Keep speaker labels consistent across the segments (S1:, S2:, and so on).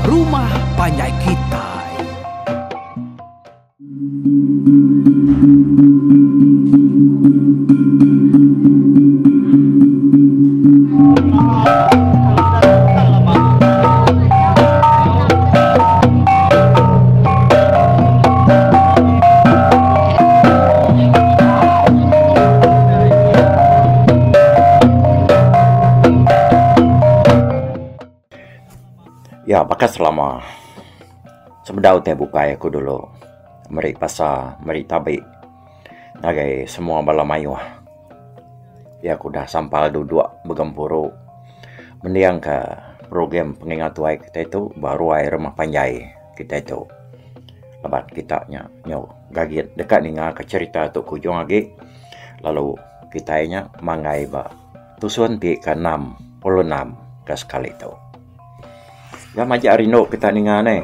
S1: Rumah Panjai Kitai.
S2: Ya baka selama sebedau ti bukai aku dulu meri pasa meri tabi ngagai semua bala mayuh. Iya ke udah sampal duduk begempuru mendingka program pengingat tuai kitai tu ba ruai rumah panjai kitai tu. Laban kita nya nyau gagit deka ninga ka cherita tu ke ujung agi lalu kitai nya manggai ba tusun ti ke 66 ke sekali tu. Ga majak rindu kita ninga neh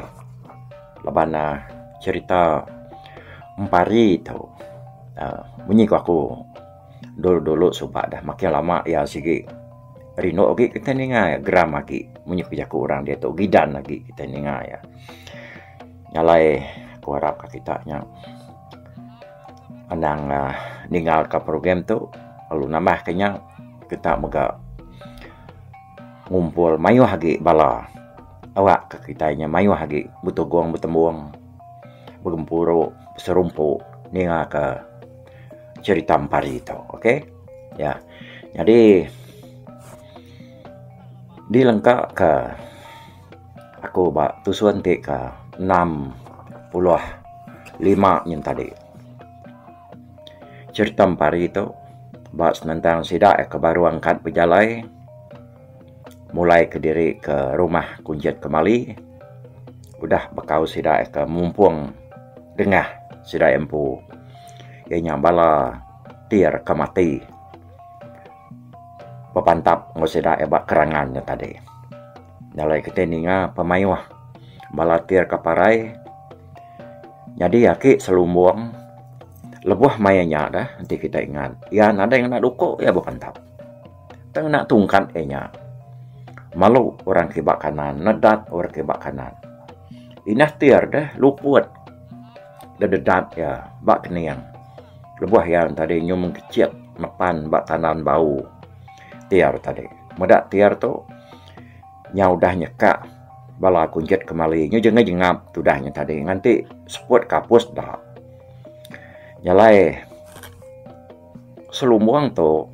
S2: laban uhh cherita empari tu uhh munyi ku aku dulu dulu suba dah makin lama iya sigi rindu agi kitai ninga iya geram agi munyi ku jaku orang diatu gidan agi kitai ninga iya. Nya alai aku arap ka kita nya anang uhh ninggal ka program tu lalu nambah ka nya kita mega ngumpul mayuh agi bala awak ka kitai nya mayuh agi betugong betembong begempuru beserumpu ninga ka cherita empari tu ok ya. Nyadi dilengka ka aku ba tusun ti ka 65 nyin tadi. Cherita empari tu ba senentang sida ke baru angkat bejalai mulai kediri ke rumah Kunjit Kemali udah bekau sida ke mumpung dengah sida empu iya nya bala tir ke mati bepantap enggau sida ba kerangan nya tadi. Nya alai kitai ninga pemayuh bala tir ke parai nyadi aki selumbung lebuh maya nya dah enti kitai ingat iya nadai ngena duko iya bepantap. Tang ngena tungkat iya nya malu orang kiba kanan nedat orang kiba kanan. Inah tir deh luput dededat iya ba kening lebuh iya tadi nyau mengkechit nepan ba tandan bau tir tadi. Meda tir tu nyau udah nyekak bala kunchit kemali nyau jengap jengap tudah nya tadi nganti seput kapus da. Nya alai selumbung tu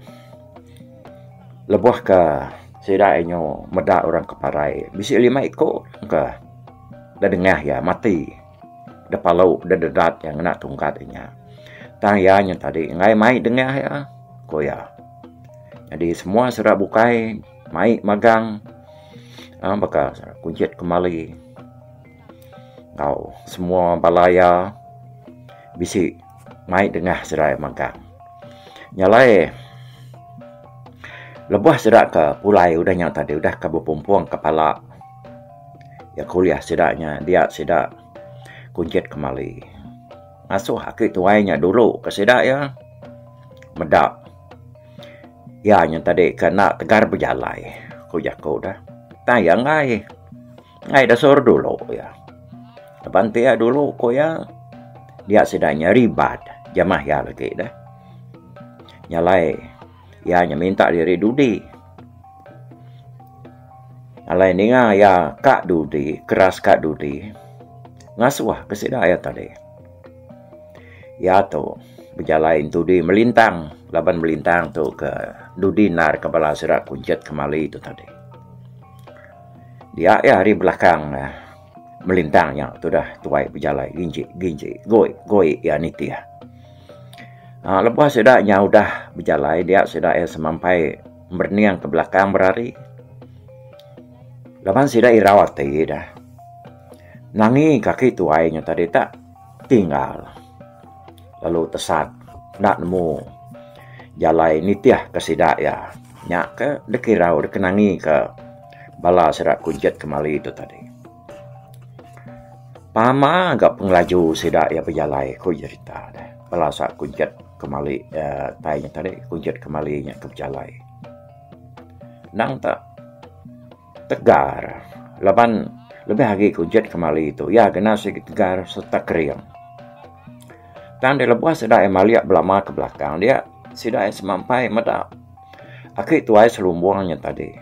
S2: lebuh ke sida inyo meda orang ke parai bisi lima iko ke da dengah iya mati da palu da dedat iya ngena tungkat inya. Tang iya nya tadi enggai mai dengah iya ku iya. Nyadi semua sida bukai mai magang uhh baka kunchit kemali enggau semua bala iya bisi mai dengah sida iya magang. Nya alai lebuh sida ke pulai udah nya tadi udah ke bepumpung kepala iya ke ulih sida nya dia sida kunchit kemali. Ngasuh aki tuai nya dulu ke sida iya meda iya nya tadi ke enda tegar bejalai ku jaku deh. Tang iya enggai, enggai dasuh dulu iya. Laban ti iya dulu ku iya dia sida nya ribat jamah iya lagi deh. Nya alai iya nya minta diri dudi. Alai ninga iya ka dudi keras ka dudi ngasuh ke sida iya tadi. Iya tu bejalai entudi melintang laban melintang tu ke dudi endar ke bala sida kunchit kemali tu tadi. Dia iya ari belakang ne melintang nya tudah tuai bejalai ginji ginji gui gui iya nitih. Aaa lebuh sida nya udah bejalai dia sida iya semampai merening ke belakang berari. Laban sida irau ati dah. Nangi kaki tuai nya tadi tak tinggal lalu tesat enda nemu jalai nitih ke sida iya. Nya ke dek irau dek nangi ke bala sida kunchit kemali tu tadi. Pama ga pengelaju sida iya bejalai ku jerita deh. Bala sa kunchit kemali uhh tai nya tadi kunchit kemali nya ke bejalai. Nang ta tegar laban. Lebih agi kunchit kemali tu iya gena sigi tegar sereta kering. Tang deh lebuh sida iya malik belama ke belakang dia sida iya semampai meda aki tuai selumbung nya tadi.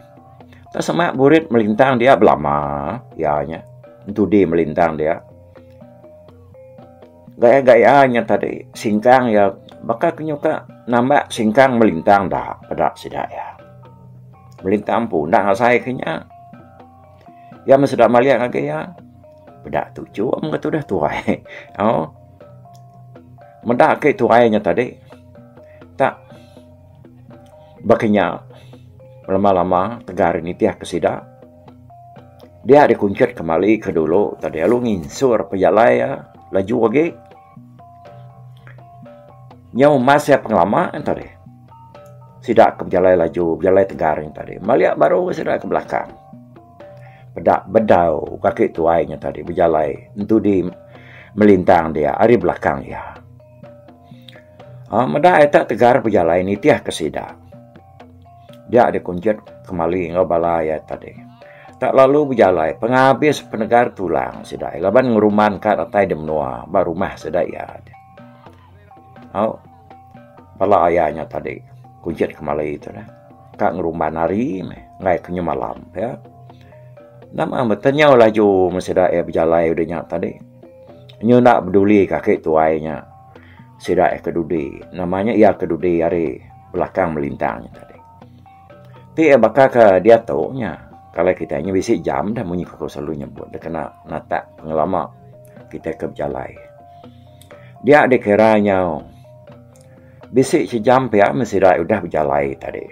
S2: Tak semak burit melintang dia belama iya nya entudi melintang dia. Gaya gaya nya tadi singkang iya baka ke nyuka nambak singkang melintang da peda sida iya. Melintang empu enda ngasai ke nya. Iya meh sida malik ngagai iya peda tuchum ke tudah tuai au. Meda ake tuai nya tadi tak baka nya lama lama tegar nitih ke sida. Dia dikunchit kemali ke dulu tadi lalu nginsur pejalai iya laju agi. Nyau mas iya pengelama ne tadi. Sida ke bejalai laju bejalai tegar nya tadi malik baru sida ke belakang. Peda bedau kaki tuai nya tadi bejalai entudi melintang dia ari belakang iya. Aaa meda ita tegar bejalai nitih ke sida. Dia dikunchit kemali enggau bala iya tadi. Tak lalu bejalai pengabis penegar tulang sida iya laban ngerumban ka datai di menua ba rumah sida iya. Au bala iya nya tadi kunchit kemali tu neh ka ngerumban hari meh enggai ke nyemalam pia. Nama meh tenyau laju meh sida iya bejalai udah nya tadi. Nyu enda beduli ka aki tuai nya sida iya ke dudi nama nya iya ke dudi ari belakang melintang nya tadi. Ti iya baka ke diatu nya kalau kitai nya bisi jam dah munyi ku selalu nyebut da kena natak pengelama kitai ke bejalai. Dia dikira nyau bisi sejam pia meh sida udah bejalai tadi.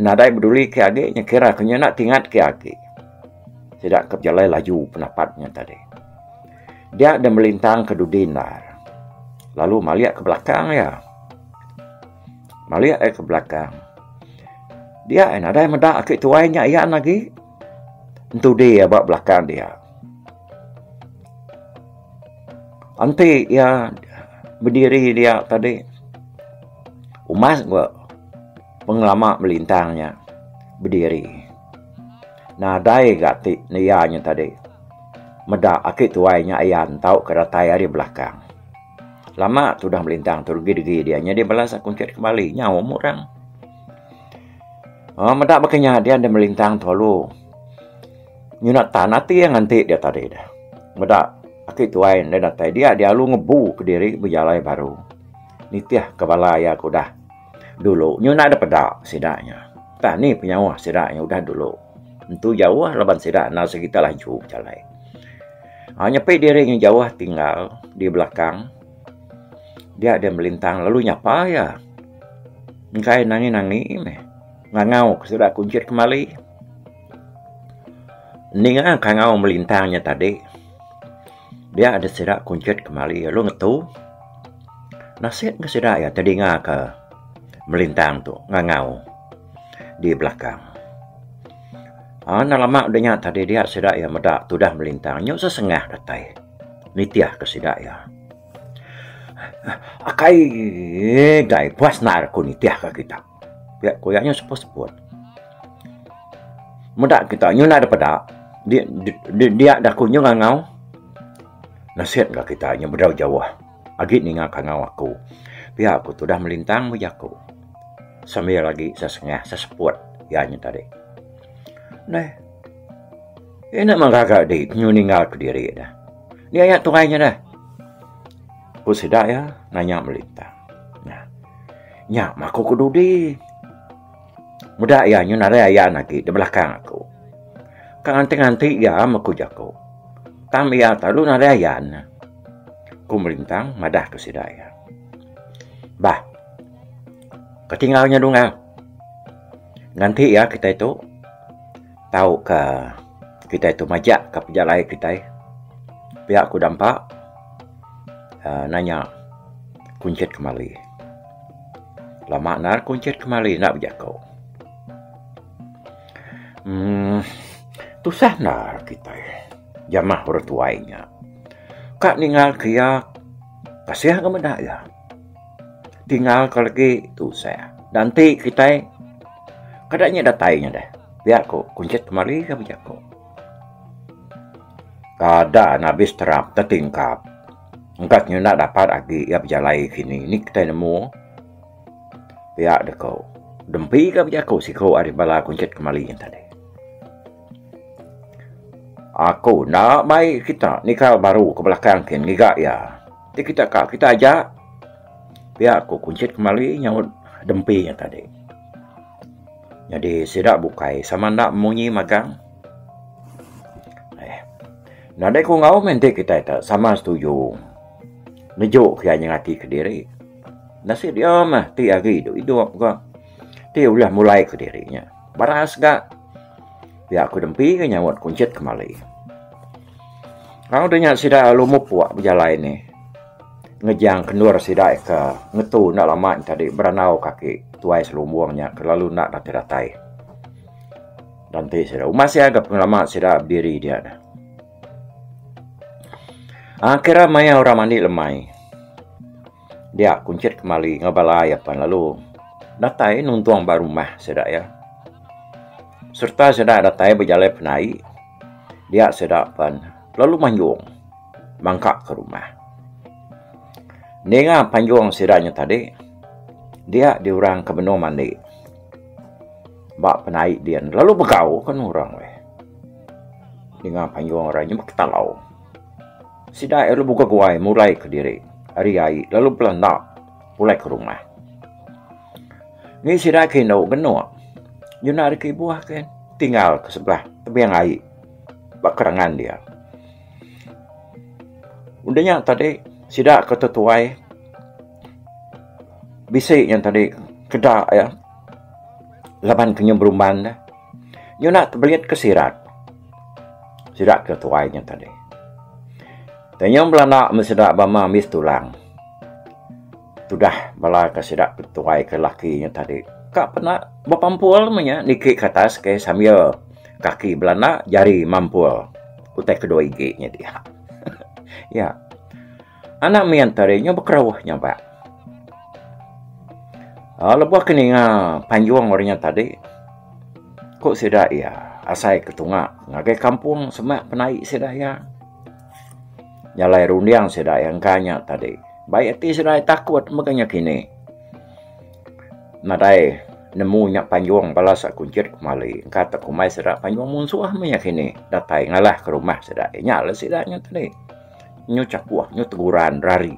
S2: Nadai beduli ke agi nya kira ke nya enda tingat ke agi. Sida ke bejalai laju penapat nya tadi. Dia deh melintang ke dudi endar lalu malik ke belakang iya. Malik iya ke belakang. Dia iya nadai meda aki tuai nya ayan agi. Entudi iya ba belakang dia. Enti iya bediri dia tadi umas ba pengelama melintang nya bediri. Nadai ga ti iya nya tadi meda aki tuai nya ayan tauka datai ari belakang. Lama tudah melintang tu degi-degi dia nyadi bala sakunchit kemali nyau orang. Aaa meda baka nya dia deh melintang tu lalu nyuna tan ati iya nganti dia tadi deh. Meda aki tuai enda datai dia dia lalu ngebu kediri bejalai baru nitih ke bala iya ke udah dulu nyuna deh peda sida nya. Tang ni penyauh sida nya udah dulu. Entu jauh laban sida enda serita laju bejalai. Aaa nyepi diri nya jauh tinggal di belakang dia deh melintang lalu nyapa iya. Engkai nangi nangi meh ngangau ke sida kunchit kemali. Ninga kangau melintang nya tadi dia deh sida kunchit kemali lalu ngetu. Nasit meh sida iya tedinga ke melintang tu ngangau di belakang. Aaa enda lama udah nya tadi dia sida iya meda tudah melintang nyu sesengah datai nitih ke sida iya. Akai dai puas endar ku nitih ka kita. Pia ku iya nyu seput-seput. Meda kita nyu enda peda dia da ku nyu ngangau nasit ga kita nyu bedau jauh agi ninga kangau aku. Pia ku tudah melintang bejaku. Sambil agi sesengah seseput iya nya tadi. Neh. Ina meh gaga di nyu ninggal kediri dah. Ni aya tuai nya dah. Ku sida iya nanya melintang. Nah. Nya mah aku ke dudi. Meda iya nyu nadai ayan agi di belakang aku. Ka nganti-nganti iya meh ku jaku. Tang iya telalu nadai ayan. Ku melintang madah ke sida iya. Bah. Kati enggau nya dungau. Nganti iya kitai tu tauka kitai tu majak ka pejalai kitai pia ku dampa uhh nanya kunchit kemali. Lama endar kunchit kemali enda bejaku. uhh Tusah endar kitai jamah orang tuai nya. Ka ningal ke iya kasih ga meda iya. Tinggal ke legi tusah. Dan enti kitai kada nya datai nya deh pia ku kunchit kemari ka bejaku. Kada ne abis terap tetingkap. Engka nyunak dapat agi iya bejalai kini ni kitai nemu. Pia deka dempi ka bejaku siku ari bala kunchit kemali nya tadi. Aku enda mai kita nikal baru ke belakang kin ngiga iya. Ti kita ka kita aja. Pia ku kunchit kemali nyaut dempi nya tadi. Nyadi sida bukai sama enda munyi magang. Eh. Nadai ku enggau meh enti kitai te sama setuju neju ke iya nyengati kediri. Nasit iya meh ti agi idup idup ga ti ulih mulai kediri nya. Baras ga pia ku dempi ga nyaut kunchit kemali. Au da nya sida lalu mupuk bejalai nih. Ngejang ke endur sida ke ngetu enda lama nya tadi berandau ke aki tuai selumbung nya ke lalu enda datai datai. Dan ti sida umas iya ga pengelama sida bediri dia dah. Aaa kira maya orang mandi lemai dia kunchit kemali enggau bala iya pan lalu datai nuntung ba rumah sida iya. Sereta sida datai bejalai penai dia sida pan lalu manjung. Mangka ke rumah. Ninga panjung sida nya tadi, dia diorang ke benung mandi ba penai din lalu begau kan orang weh. Ninga panjung orang nya beketalau. Sida iya lalu buka guai mulai kediri ari ai lalu belanda pulai ke rumah. Ngi sida ke indu genuk nyuna ari ke ibuh ke tinggal ke sebelah tebing ai ba kerangan dia. Udah nya tadi sida ke tetuai bisi nya tadi keda iya laban ke nyau berumban ne nyuna tebelit ke sirat sida ke tuai nya tadi. Nyau belanda meh sida ba ambis tulang. Tudah bala ke sida ke tuai ke laki nya tadi ka peda bepampul meh nya niki ke atas ke sambil kaki belanda jari mampul utai kedua igi nya dia. Ya. Anak mit tadi nya bekeruh nyabak. Aaa lebuh ke ninga panjung orang nya tadi ku sida iya asai ke tunga ngagai kampung semak penai sida iya. Jalai runding sida iya engka nya tadi. Baik ati sida takut mega nya kini. Nadai nemu nya panjung bala sa kunchit kemali. Engka te kumbai sida panjung munsuh meh nya kini datai ngalah ke rumah sida. Nya lah sida nya tadi. Nyu chapuh nyu teguran rari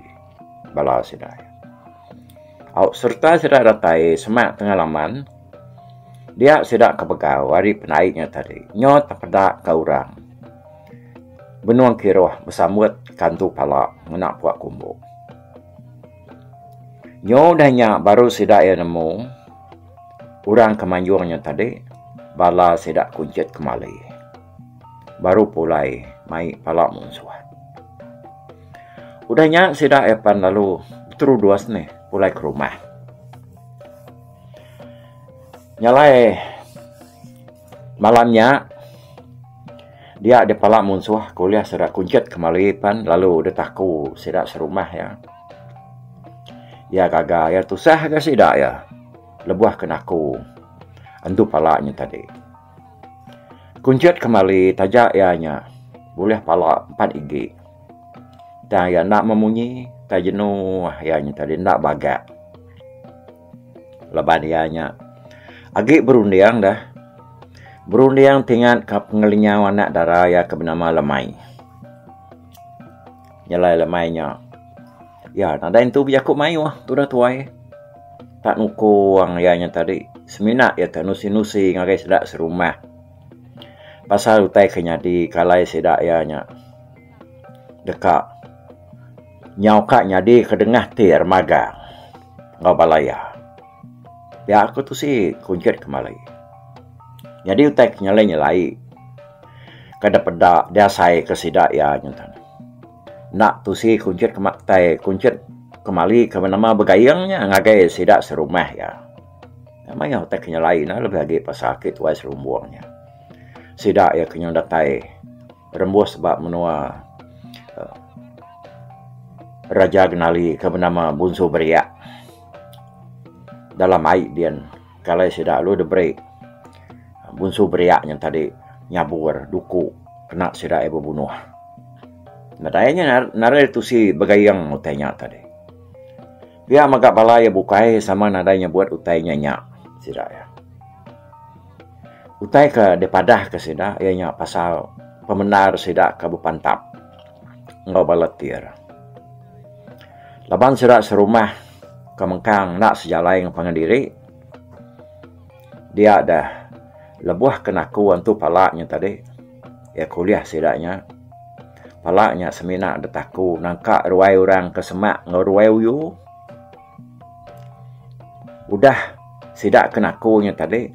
S2: bala sida. Au sereta sida datai semak tengah laman dia sida ke begau ari penai nya tadi nyu tepeda ka orang. Benung kiruh besambut kantu pala ngena pua kumbu. Nyu udah nya baru sida iya nemu orang ke manjung nya tadi bala sida kunchit kemali baru pulai mai pala munsuh. Udah nya sida iya pan lalu beterudus nih pulai ke rumah. Nya alai malam nya. Dia dipala munsuh ke ulih sida kunchit kemali pan lalu ditaku sida serumah iya. Iya gaga iya tusah ga sida iya lebuh ke naku entu pala nya tadi. Kunchit kemali taja iya nya bulih pala empat igi tang iya enda memunyi tai jenuh iya nya tadi enda bagak. Laban iya nya agi berunding deh. Berunding tingat ka pengelinyau anak dara iya ke benama Lemai. Nyelai Lemai nya iya nadai entu bejaku mayuh tudah tuai. Tak nukung iya nya tadi semina iya te nusi-nusi ngagai sida serumah pasal utai ke nyadi ke alai sida iya nya deka nyau ka nyadi ke dengah ti remagang. Enggau bala iya. Pia ku tusi kunchit kemali. Nyadi utai ke nyelai nyelai ke da peda diasai ke sida iya nyentuk. Enda tusi kunchit tai kunchit kemali ke benama Begaing nya ngagai sida serumah iya. Mayuh utai ke nyelai ne lebih agi pasal aki tuai serumbung nya. Sida iya ke nyau datai rembus ba menua Raja Genali ke benama Bunsu Beriak dalam ai din kalai sida lalu diberi Bunsu Beriak nya tadi nyabur duku kena sida iya bebunuh. Nadai nya nadai ditusi begaing utai nya tadi. Pia mega bala iya bukai sama nadai nyebut utai nya nya sida iya. Utai ke dipadahka sida iya nya pasal pemendar sida ke bepantap enggau bala tir. Laban sida serumah ke mengkang enda sejalai enggau pangan diri dia deh lebuh ke naku antu pala nya tadi iya ke ulih sida nya pala nya semina deh taku nangka ruai orang ke semak enggau ruai uyu. Udah sida ke naku nya tadi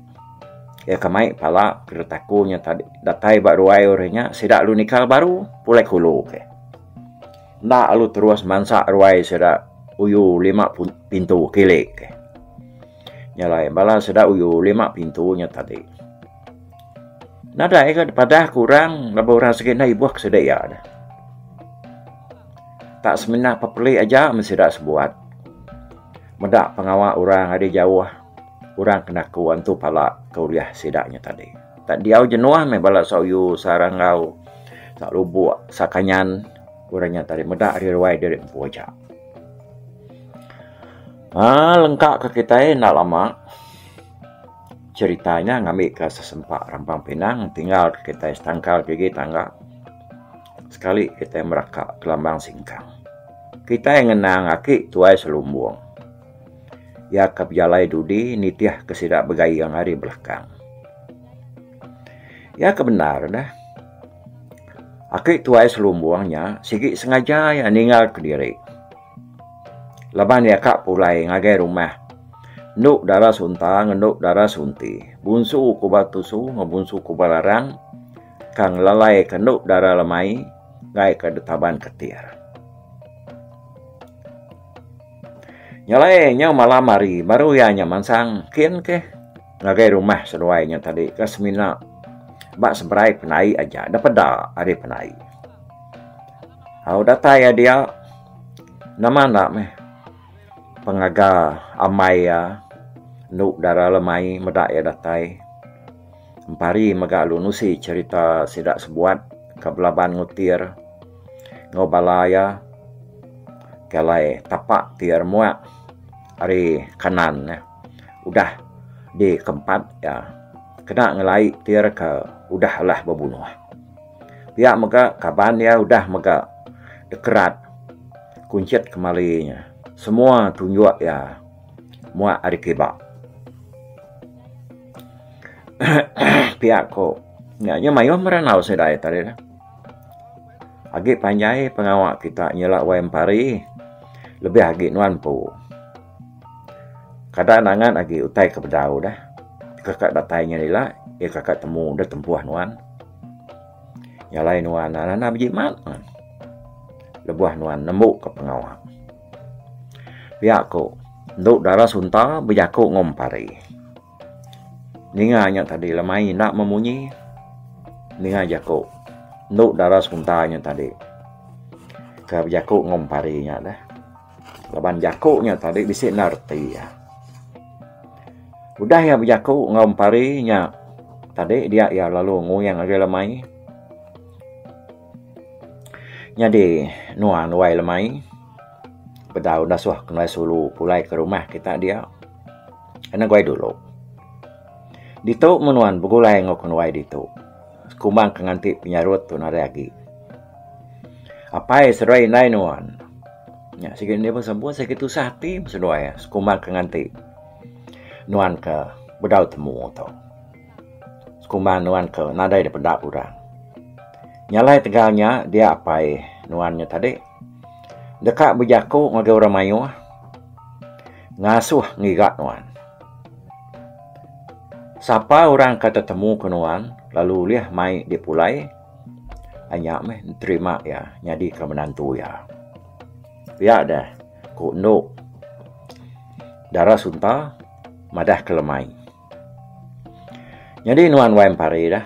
S2: iya ke mai pala ke deh taku nya tadi datai ba ruai orang nya sida lalu nikal baru pulai ke ulu ke. Enda lalu terus mansa ruai sida uyu lima pintu kili ke. Nya alai bala sida uyu lima pintu nya tadi. Nadai ga dipadah ke orang laban orang sigi enda ibuh ke sida iya deh. Tak semina pepeli aja meh sida sebuat. Meda pengawa orang ari jauh orang ke naku antu pala ke ulih sida nya tadi. Tak diau jenuh meh bala Sauyu, Saranggau, Salubok, Sakanyan orang nya tadi meda ari ruai diri empu aja. Aaa lengka ke kitai enda lama cherita nya ngambika sesempa rampang pinang tinggal ke kitai setangkal gigi tangga. Sekali kitai meraka kelambang singkang. Kitai ngenang aki tuai selumbung. Iya ke bejalai dudi nitih ke sida begaing ari belakang. Iya ke bendar neh. Aki tuai selumbung nya sigi sengaja iya ninggal kediri. Laban iya ka pulai ngagai rumah endu dara sunta ngan endu dara sunti. Bunsu kuba tusu enggau bunsu kuba larang. Ka ngelalai ke endu dara lemai enggai ke ditaban ketir. Nya alai nyau malam hari baru iya nya mansang kin ke ngagai rumah seduai nya tadi ke semina ba seberai penai aja da peda ari penai. Au datai iya dia nama enda meh pengaga ambai iya endu dara lemai meda iya datai. Empari mega lalu nusi cherita sida sebuat ke belaban ngutir enggau bala iya ke alai tapak ti remuak ari kanan ne udah dikempat iya kena ngelai tir ke udah alah bebunuh. Pia mega kaban iya udah mega dikerat kunchit kemali nya semua tunjuk iya muak ari kiba. Pia ko nya nya mayuh meranau sida iya tadi ne. Agi panjai pengawa kita nyela wai empari lebih agi nuan empu. Kada nangan agi utai ke bedau deh. Kaka datai nya ila iya kaka temu deh tempuh nuan. Nya alai nuan anak bejimat lebuh nuan nembu ka pengawa. Pia ko endu dara sunta bejaku enggau empari. Ninga nya tadi lemai enda memunyi ninga jaku endu dara sekunta nya tadi ke bejaku enggau empari nya deh laban jaku nya tadi bisi enda reti iya. Udah iya bejaku enggau empari nya tadi dia iya lalu nguing ngagai lemai. Nyadi nuan wai lemai bedau dasuh kenuai sulu pulai ke rumah kita dia. Kena guai dulu. Ditu meh nuan begulai enggau kenuai ditu. Sekumbang ke nganti penyarut tu nadai agi. Apai seduai indai nuan nya sigi enda besebut sigi tusah ati meh seduai sekumbang ke nganti nuan ke bedau temu tu. Sekumbang nuan ke nadai dipeda orang. Nya alai tegal nya dia apai nuan nya tadi deka bejaku ngagai orang mayuh ngasuh ngiga nuan. Sapa orang ke tetemu ke nuan lalu ulih mai dipulai nya meh diterima iya nyadika menantu iya. Pia deh ku endu Dara Sunta madah ke lemai. Nyadi nuan wai empari dah.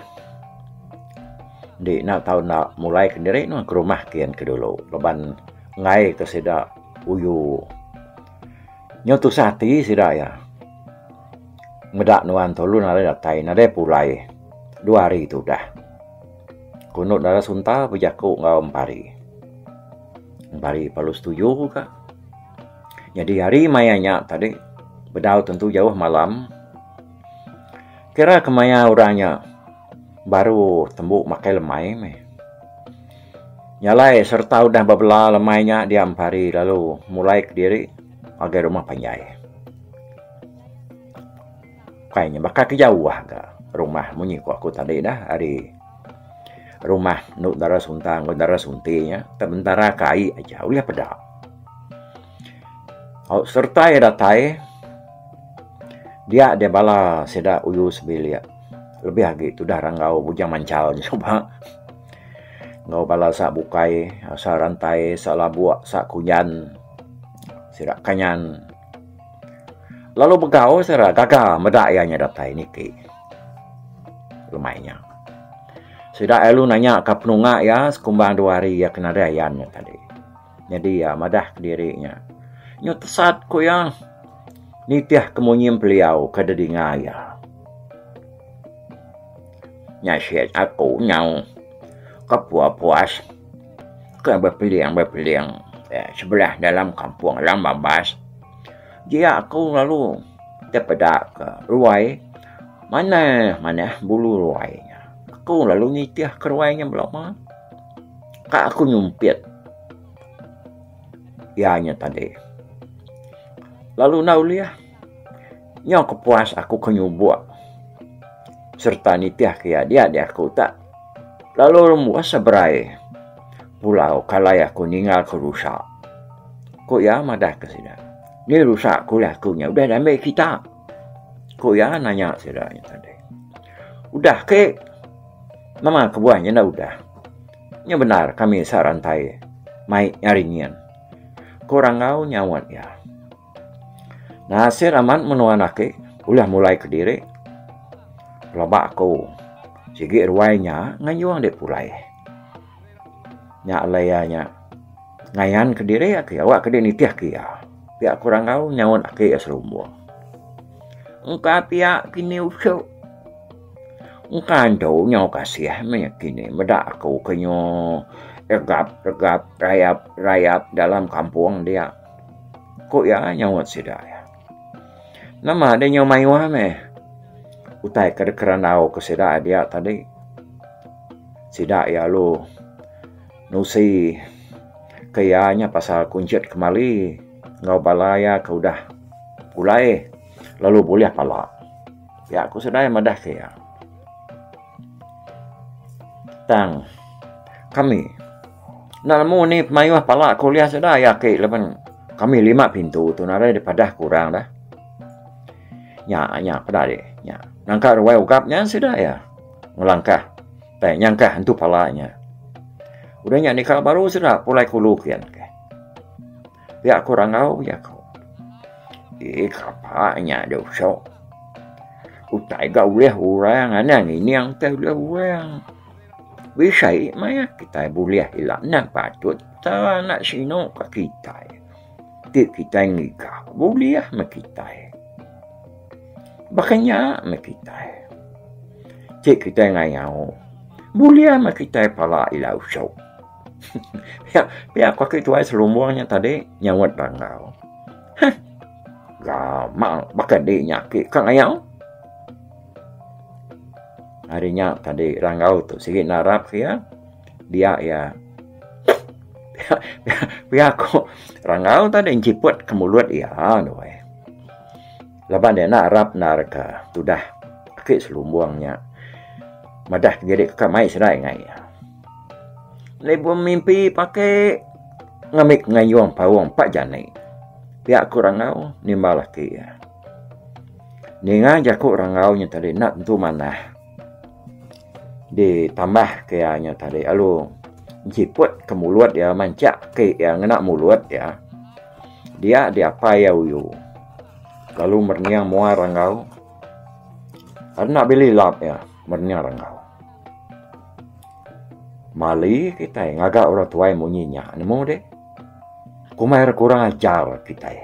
S2: Enti enda tau enda mulai kediri nuan ke rumah kian ke dulu laban enggai ke sida uyu. Nyau tusah ati sida iya meda nuan tu lalu nadai datai nadai pulai dua hari tu udah. Ku enu dara sunta bejaku enggau empari. Empari perlu setuju ka. Nyadi hari maya nya tadi bedau tentu jauh malam. Kira ke maya orang nya baru tembu makai lemai meh. Nya alai sereta udah bebela lemai nya dia empari lalu mulai kediri ngagai rumah panjai. Ukai nya baka ke jauh ga rumah munyi ku aku tadi dah ari rumah enu dara sunta enggau dara sunti nya tebentara ke ai aja ulih peda. Au sereta iya datai dia deh bala sida uyu sebilik lebih agi tudah ranggau Bujang Manchal nya suba enggau bala sa bukai sa rantai sa labuk sa kunjan sida kanyan. Lalu begau sida gaga meda iya nya datai niki lemai nya. Sida lalu nanya ka penunga iya sekumbang dua hari iya ke nadai ayan nya tadi. Nyadi iya madah kediri nya. Nyu tesat ku iya nitih ke munyi empeliau ke didinga iya. Nya sik aku nyau ke puas-puas ke bepeling-bepeling sebelah dalam kampung dalam babas. Dia aku lalu tepeda ke ruai manah manah bulu ruai nya. Aku lalu nitih ke ruai nya belama. Ka aku nyumpit iya nya tadi. Lalu enda ulih nyau ke puas aku ke nyubok sereta nitih ke iya dia deh aku tak lalu rembus seberai pulau ke alai aku ninggal ke rusa. Ku iya madah ke sida. Ni rusa ku ulih aku nya udah diambi kita. Ku iya nanya sida nya tadi. Udah ke nama kebuah nya enda udah. Nya bendar kami sa rantai mai ari nyin. Ku Ranggau nyaut iya. Nasir amat menua ake ulih mulai kediri. Pelaba aku sigi ruai nya ngayung dek pulai. Nya alai iya nya. Ngayan kediri ake awak ke nitih ke iya. Pia ku Ranggau nyaut ake iya selumbung. Engka pia kini usok. Engka antu nyau kasih meh kini meda aku ke nyu regap regap rayap rayap dalam kampung dia. Ku iya nyaut sida iya. Nama deh nyau mayuh meh utai ke dikerandau ke sida dia tadi. Sida iya lalu. Nusi ke iya nya pasal kunchit kemali enggau bala iya ke udah pulai lalu bulih pala. Pia ku sedai madah ke iya. Tang kami enda nemu ni pemayuh pala ke ulih sida iya ake laban kami lima pintu tu nadai dipadah ke orang dah. Nya nya peda deh nya nangka ruai ugap nya sida iya ngelangkah. Tai nyangkah entu pala nya. Udah nya nika baru sida pulai ke ulu kian ke. Pia ku Ranggau jaku. Eee kapa nya deh usok. Utai ga ulih orang anang ngining utai ulih orang. Bisai maya kitai bulih ila endang patut ta anak sinu ka kitai. Ti kitai ngiga bulih meh kitai. Baka nya meh kitai. Ti kitai ngayau bulih meh kitai pala ila usok. Pia pia ku aki tuai selumbung nya tadi nyaut Ranggau. Heh gamal baka di nya aki ka ngayau. Ari nya tadi Ranggau tu sigi narap ke iya dia iya pia pia ku Ranggau tadi enchiput ke mulut iya doi. Laban iya enda arap endar ke tudah ake selumbung nya madah kediri ka mai sida ingai iya. Lebuh mimpi pake ngambi ngayung paung pak jani pia ku Ranggau nimbal ake iya. Ninga jaku Ranggau nya tadi enda tentu manah ditambah ke iya nya tadi lalu enchiput ke mulut iya manchak ake iya ngena mulut iya. Dia diapai iya uyu. Lalu merening mua Ranggau. Enda bili lap iya merening Ranggau. Mali kitai ngaga orang tuai munyi nya nemu deh. Kumbai ira kurang ajar kitai.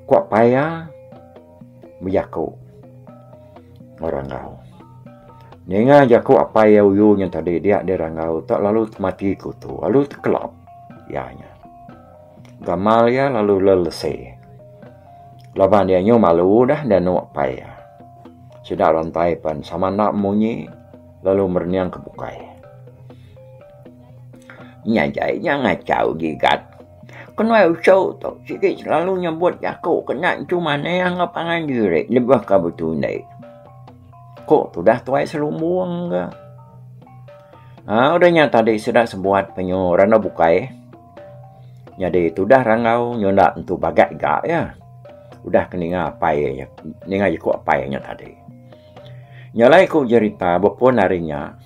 S2: Ku apai iya bejaku enggau Ranggau. Ninga jaku apai iya uyu nya tadi dia deh Ranggau tak lalu temati kutu lalu tekelap. iya nya. Gamal iya lalu lelese. Laban iya nyu malu dah danu apai iya. Sida rantai pen sama enda munyi lalu merening ke bukai. Nya jai nya ngachau gigat. Kenuai uchu tu sigi selalu nyebut jaku kena enchu manih enggau pangan diri lebuh ke betundi. Ku tudah tuai selumbung ga. Aa udah nya tadi sida sebuat penyu randau bukai. Nyadi tudah rangau nyunda entu bagat ga iya. Udah ke ninga apai iya ninga jaku apai iya nya tadi. Nya alai ku jerita bepun ari nya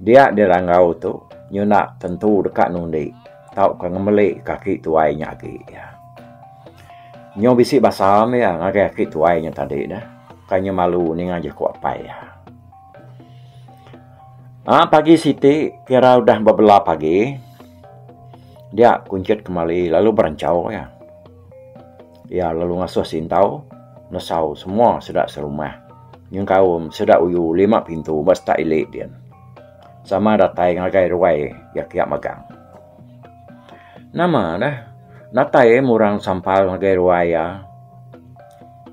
S2: dia deh rangau tu nyunda tentu deka nundi tauka ngemeli kaki tuai nya agi. Nyau bisi basa meh iya ngagai aki tuai nya tadi neh. Kai nya malu ninga jaku apai iya. Aa pagi siti kira udah bebela pagi dia kunchit kemali lalu beranchau iya. Iya lalu ngasuh sintau nesau semua sida serumah nyengkaum sida uyu lima pintu ba setak ili din. Sama datai ngagai ruai iya kiya magang. Nama deh datai murang sampal ngagai ruai iya.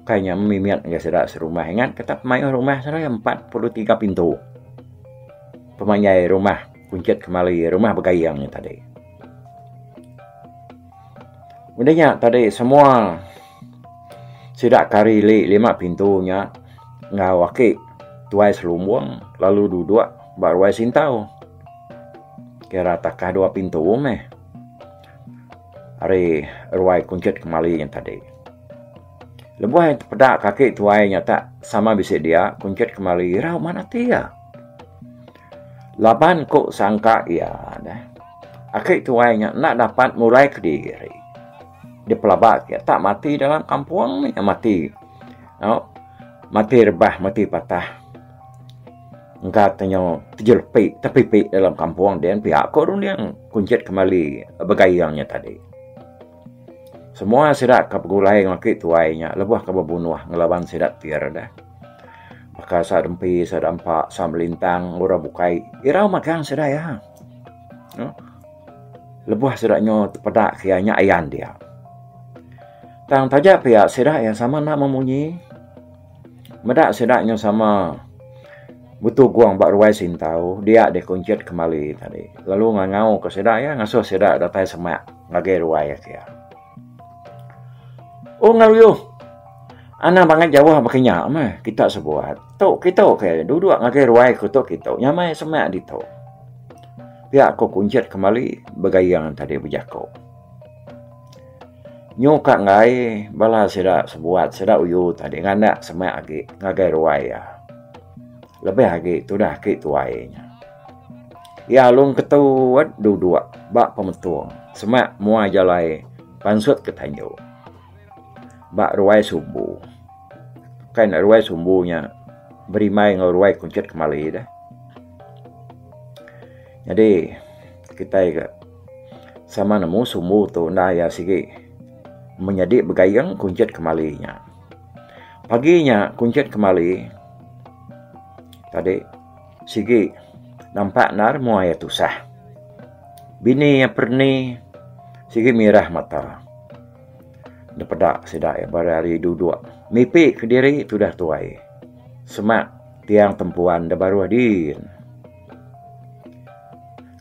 S2: Kai nya mimit ngagai sida serumah ingat ke tak pemayuh rumah sida 43 pintu. Pemanjai rumah Kunchit Kemali rumah Begayeng nya tadi. Udah nya tadi semua sida ke ari ili lima pintu nya enggau aki tuai selumbung lalu duduk ba ruai sintau. Kira takah dua pintu meh ari ruai Kunchit Kemali nya tadi. Lebuh iya tepeda kaki tuai nya tak sama bisi dia, Kunchit kemali irau man ati iya. Laban ku sangka iya deh, aki tuai nya enda dapat mulai kediri. Dipelaba ke iya tak mati dalam kampung meh iya mati. Au mati rebah mati patah. Engka te nyu tejelepi tepipi dalam kampung din pia ku runding Kunchit kemali begayeng nya tadi. Semua sida ke begulai enggau aki tuai nya lebuh ke bebunuh ngelaban sida tir deh. Baka sa dempi, sa dampa, sa melintang enggau orang bukai irau magang sida iya. Lebuh sida nyu tepeda ke iya nya ayan dia. Tang taja pia sida iya sama enda memunyi. Meda sida nyu sama betugung ba ruai sintau dia deh kunchit kemali tadi lalu ngangau ka sida iya ngasuh sida datai semak ngagai ruai ake iya. Oh ngaruyuh anang bangat jauh baka nya meh kita sebuat tu kitu ke duduk ngagai ruai ku tu kitu nyamai semak ditu. Pia ku kunchit kemali begayeng tadi bejaku. Nyu ka enggai bala sida sebuat sida uyu tadi nganak semak agi ngagai ruai iya. Lebih agi tudah aki tuai nya. Iya alung ketut duduk ba pemetung semak mua jalai pansut ke tanju ba ruai sumbu. Kai ne ruai sumbu nya berimbai enggau ruai kunchit kemali deh. Nyadi kitai ke sama nemu sumbu tu enda iya sigi menyadi begayeng kunchit kemali nya. Pagi nya kunchit kemali tadi sigi nampak endar mua iya tusah. Bini iya pereni sigi mirah mata dipeda sida iya bari hari duduk mipi kediri tudah tuai semak tiang tempuan da baruh din.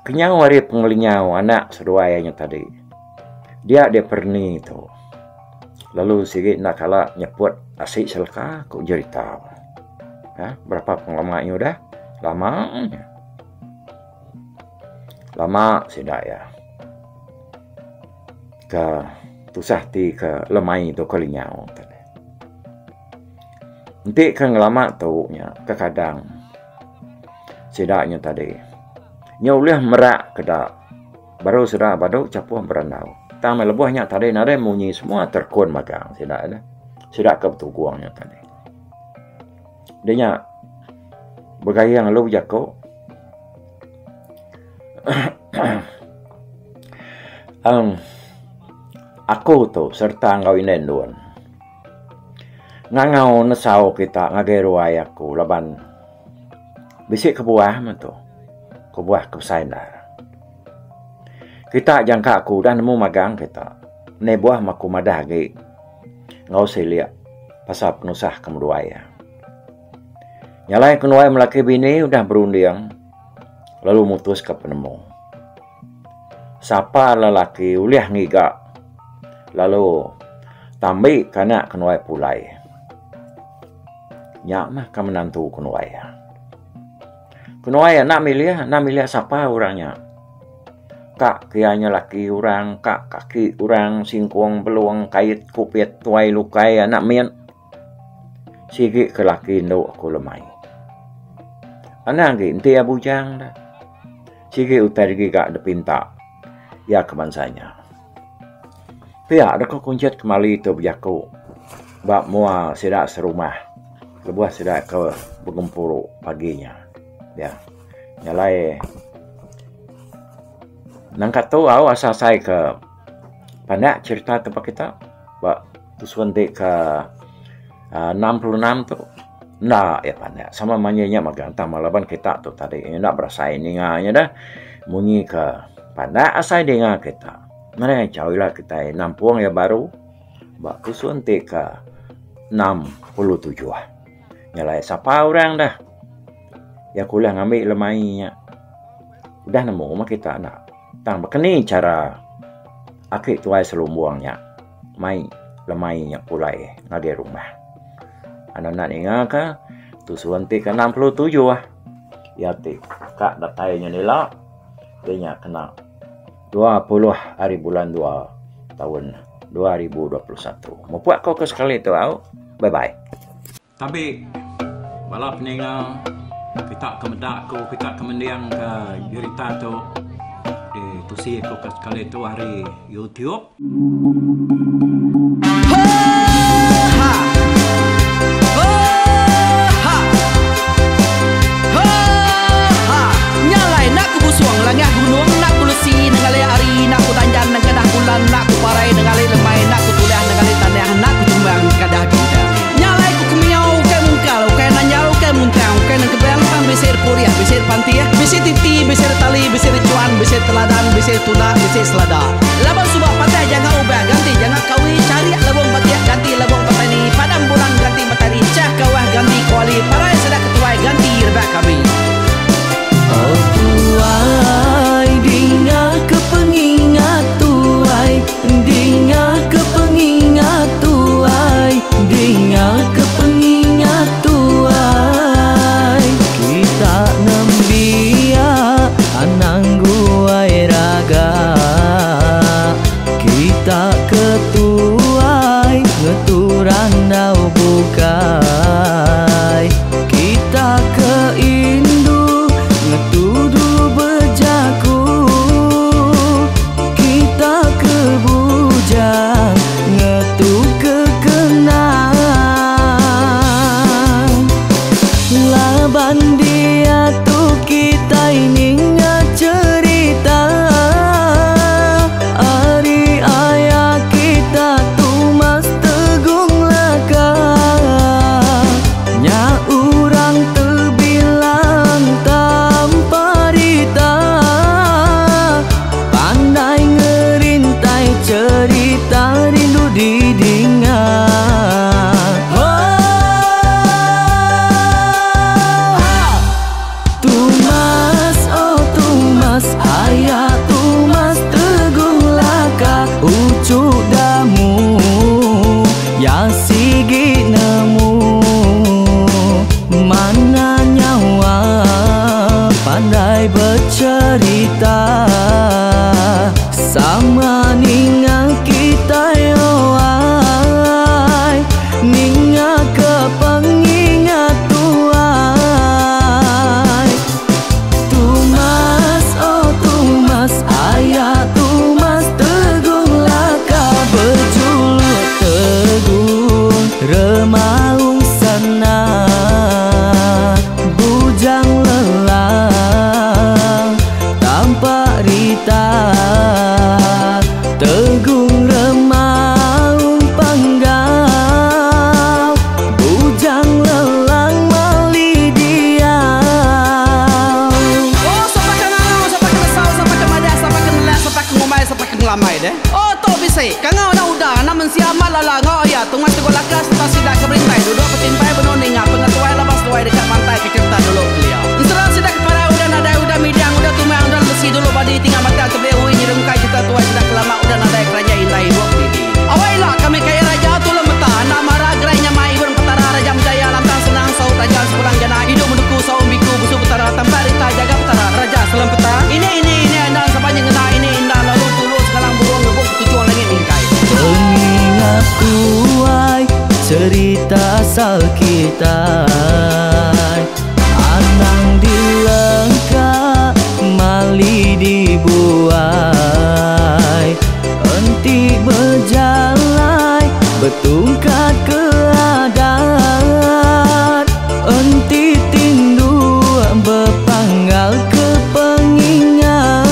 S2: Kenyau ari pengelinyau anak seduai nya tadi, dia deh perni tu lalu sigi enda kala nyeput asi seleka ku jerita. Uhh berapa pengelama nya udah lama nya. Lama sida iya ke tusah ti ke lemai tu ke lenyau. Enti ke ngelama tu nya kekadang sida nya tadi nya ulih merak keda baru sida badu chapuh berandau. Tang meh lebuh nya tadi nadai munyi semua terkun magang sida nya. Sida ke betugung nya tadi. Deh nya begayeng lalu bejaku uhh aku tu sereta enggau indai endun. Ngangau nesau kita ngagai ruai aku laban bisi kebuah meh tu, kebuah ke besai endar. Kita jangka aku udah nemu magang kita. Meni buah meh aku madah agi enggau silik pasal penusah ke meduai iya. Nya alai kenuai melaki bini udah berunding lalu mutuska penemu. Sapa lelaki ulih ngiga lalu tambi ke anak kenuai pulai. Nya meh ke menantu kenuai iya. Kenuai enda milih, enda milih sapa orang nya. Ka ke iya nya laki orang, ka kaki orang, singkong belung, kait kupit, tuai lukai anak mit. Sigi ke laki endu aku lemai. Anang agi enti iya bujang da. Sigi utai digiga dipinta iya ke bansa nya. Pia deka kunchit kemali tu bejaku ba mua sida serumah lebuh sida ke begempuru pagi nya. Pia nyalai nangka tu au asai asai ke pandak cherita tempat kita ba tusun ti ke 66 tu enda iya pandak sama manyi nya mega tang laban kita tu tadi enda berasai ninga nya dah munyi ke pandak asai dinga kita. Meri chau ila kitai nampung iya baru ba tusun ti ke 67. Nyelai sapa orang dah iya ke ulih ngambi lemai nya udah nemu meh kita enda. Tang baka ni chara aki tuai selumbung nya mai lemai nya pulai ngagai rumah. Anu enda ninga ka tusun ti ke 67 iya ti ka datai nya ila iya nya kena. 20 hari bulan dua taun 2021. Mupuk ko ke sekali tu au. Bye bye. Tabi bala peninga kita ke meda aku kita ke mending ke jerita tu di tusi aku ke sekali tu ari YouTube.
S1: Laban suba patah janga ubah ganti janga kawi charik lebung batik ganti lebung petani padam bulan ganti matari chah kawah ganti kuali parai sida ketuai ganti rebak kami.
S3: Oh tuai dinga ke pengingat tuai dinga ke pengingat tuai dinga ke pengingat tuai kita nembiak anang guai raga kita ke tuai ngetu randau bukai.
S1: bisi. Kangau anak uda, anak mensia amat lala enggau aya Tungas Teguh Laka sereta sida ke berintai duduk betimpai benung ninga pengetuai laban seduai deka mantai ke cherita dulu kelia. Ensera sida ke parai udah nadai udah midang udah tumang udah lemesi dulu badi tinggal batang tebeli ui nyerungkai cherita tuai sida ke lama udah nadai keranjai indai ibuk didi. Awai ila kami kaya raja tulung meta enda mara gerai nyamai ibun petara raja menjaya lantang senang saut raja sepulang jana idup menduku saum biku busu petara tampak rita jaga petara raja selem peta ini ini ini enda sapa nyengena ini inda lalu tulu sengalang burung ngebuk ketuchung langit mingkai.
S3: Pengingat tuai cerita asal kitai Anang dilengka mali dibuai Enti bejalai betungkat ke adat Enti tindu bepanggal ke pengingat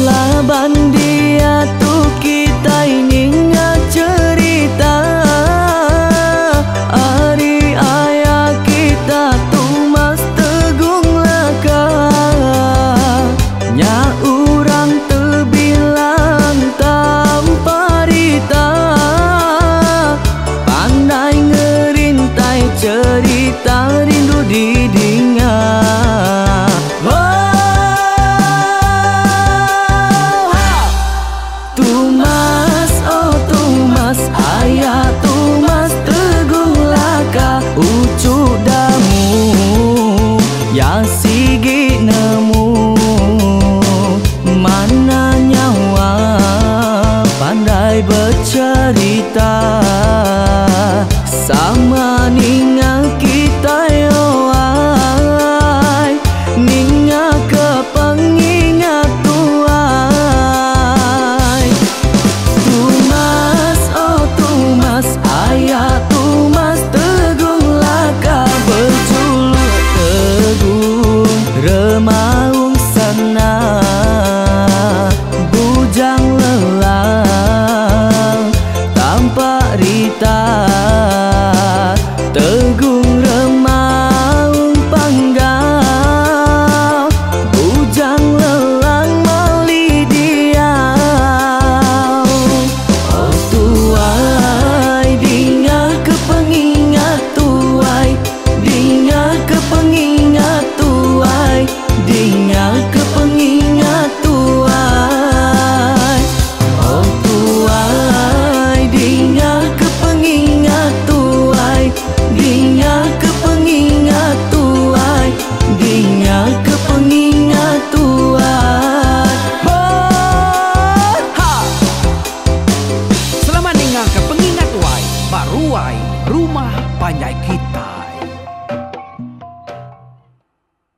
S3: Laban diatu kitai ninga cherita Ari aya kita Tumas Tegung Laka Nya urang tebilang tanpa rita Pandai ngerintai cherita rindu didinga.